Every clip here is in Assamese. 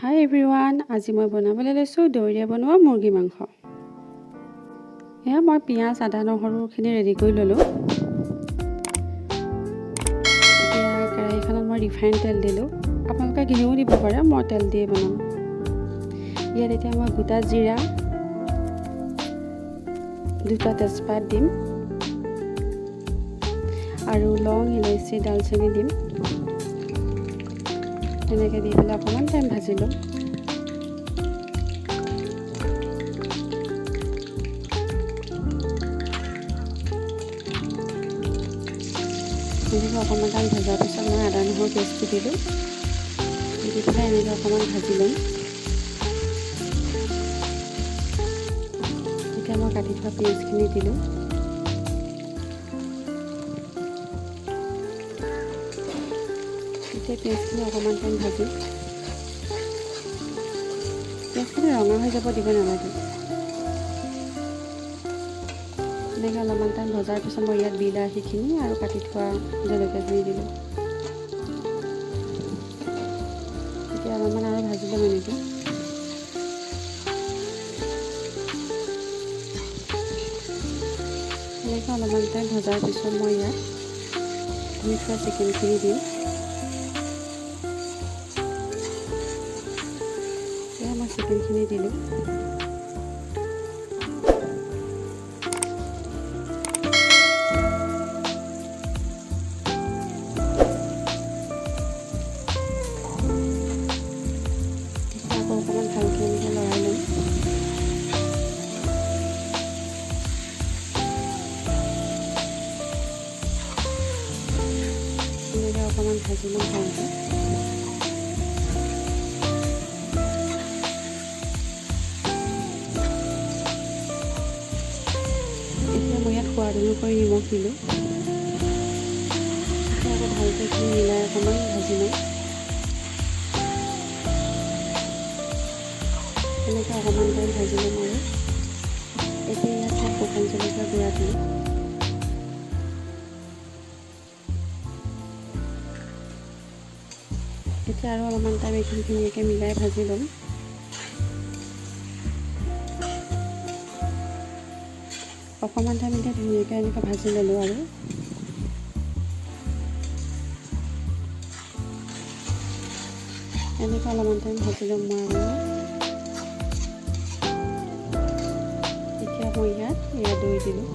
হাই এভৰিৱান, আজি মই বনাবলৈ লৈছোঁ দৈৰে বনোৱা মুৰ্গী মাংস। এয়া মই পিঁয়াজ, আদা, নহৰুখিনি ৰেডি কৰি ল'লোঁ। এতিয়া কেৰাহীখনত মই ৰিফাইন তেল দিলোঁ। আপোনালোকে ঘিউও দিব পাৰে, মই তেল দিয়ে বনাম। ইয়াত এতিয়া মই গোটা জিৰা, দুটা তেজপাত দিম আৰু লং, ইলাচি, ডালচেনি দিম। এনেকৈ দি পেলাই অকণমান টাইম ভাজি ল'ম। এনেকৈ অকণমান টাইম ভজাৰ পিছত মই আদা নহৰু পেষ্টটো দিলোঁ। দি পেলাই এনেকৈ অকণমান ভাজি ল'ম। এতিয়া মই কাটি থোৱা পিঁয়াজখিনি দিলোঁ। এতিয়া পিঁয়াজখিনি অকণমান টাইম ভাজিম। পিঁয়াজখিনি ৰঙা হৈ যাব দিব নালাগে। এনেকৈ অলপমান টাইম ভজাৰ পিছত মই ইয়াত বিলাহীখিনি আৰু কাটি থোৱা জলকীয়াখিনি দিলোঁ। এতিয়া অলপমান আৰু ভাজি ল'ম এনেকৈ। এনেকৈ অলপমান টাইম ভজাৰ পিছত মই ইয়াত ধুই থোৱা চিকেনখিনি দিম। এয়া মই চিকেনখিনি দিলোঁ। আকৌ অকণমান ভালকৈ এনেকৈ লৰাই ল'ম। এনেকৈ অকণমান ভাজি ল'ম ভালকৈ। এতিয়া মই ইয়াত সোৱাদ অনুসৰি নিমখ দিলোঁ। এতিয়া আকৌ ভালকৈ এইখিনি মিলাই অকণমান ভাজি ল'ম। এনেকৈ অকণমান টাইম ভাজি ল'ম আৰু এতিয়া ইয়াত মই শুকান জলকীয়া গুড়া দিলোঁ। এতিয়া আৰু অলপমান টাইম এইখিনি ধুনীয়াকৈ মিলাই ভাজি ল'ম। অকণমান টাইম এতিয়া ধুনীয়াকৈ এনেকৈ ভাজি ল'লোঁ আৰু এনেকৈ অলপমান টাইম ভাজি ল'ম মই আৰু। এতিয়া মই ইয়াত এয়া দৈ দিলোঁ।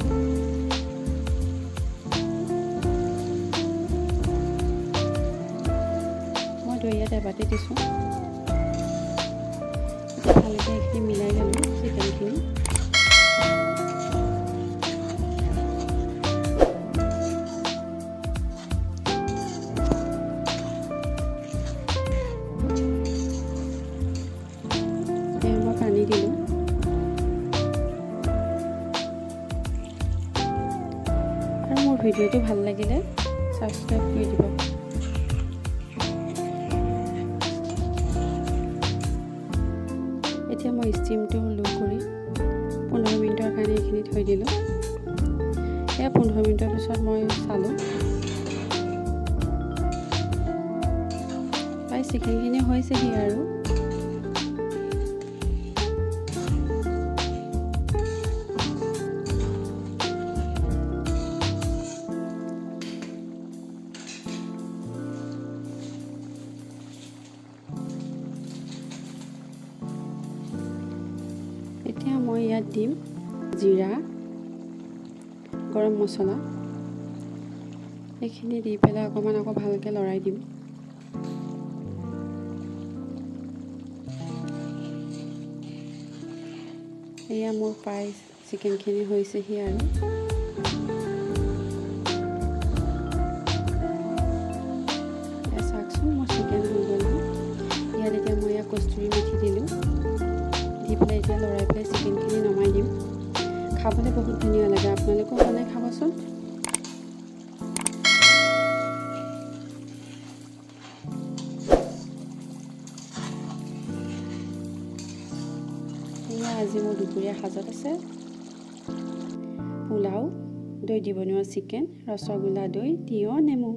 মই দৈ ইয়াত এবাতি দিছোঁ। এতিয়া ভালকৈ এইখিনি মিলাই ল'লোঁ চিকেনখিনি। মই পানী দিলোঁ। আৰু মোৰ ভিডিঅ'টো ভাল লাগিলে ছাবস্ক্ৰাইব কৰি দিব। এতিয়া মই ষ্টিমটো ল' কৰি 15 মিনিটৰ কাৰণে এইখিনি থৈ দিলোঁ। এয়া 15 মিনিটৰ পিছত মই চালোঁ, প্ৰায় চিকেনখিনি হৈছেহি আৰু। এতিয়া মই ইয়াত দিম জিৰা, গৰম মছলা। এইখিনি দি পেলাই অকণমান আকৌ ভালকৈ লৰাই দিম। এয়া মোৰ প্ৰায় চিকেনখিনি হৈছেহি আৰু। চাওকচোন, মোৰ চিকেন হৈ গ'ল। ইয়াত এতিয়া মই ইয়াত কস্তুৰী মেথি দিলোঁ। দি পেলাই এতিয়া লৰাই পেলাই চিকেনখিনি নমাই দিম। খাবলৈ বহুত ধুনীয়া লাগে, আপোনালোকেও বনাই খাবচোন। এয়া আজি মোৰ দুপৰীয়া সাজত আছে পোলাও, দৈ দি বনোৱা চিকেন, ৰসগোল্লা, দৈ, তিয়ঁহ, নেমু।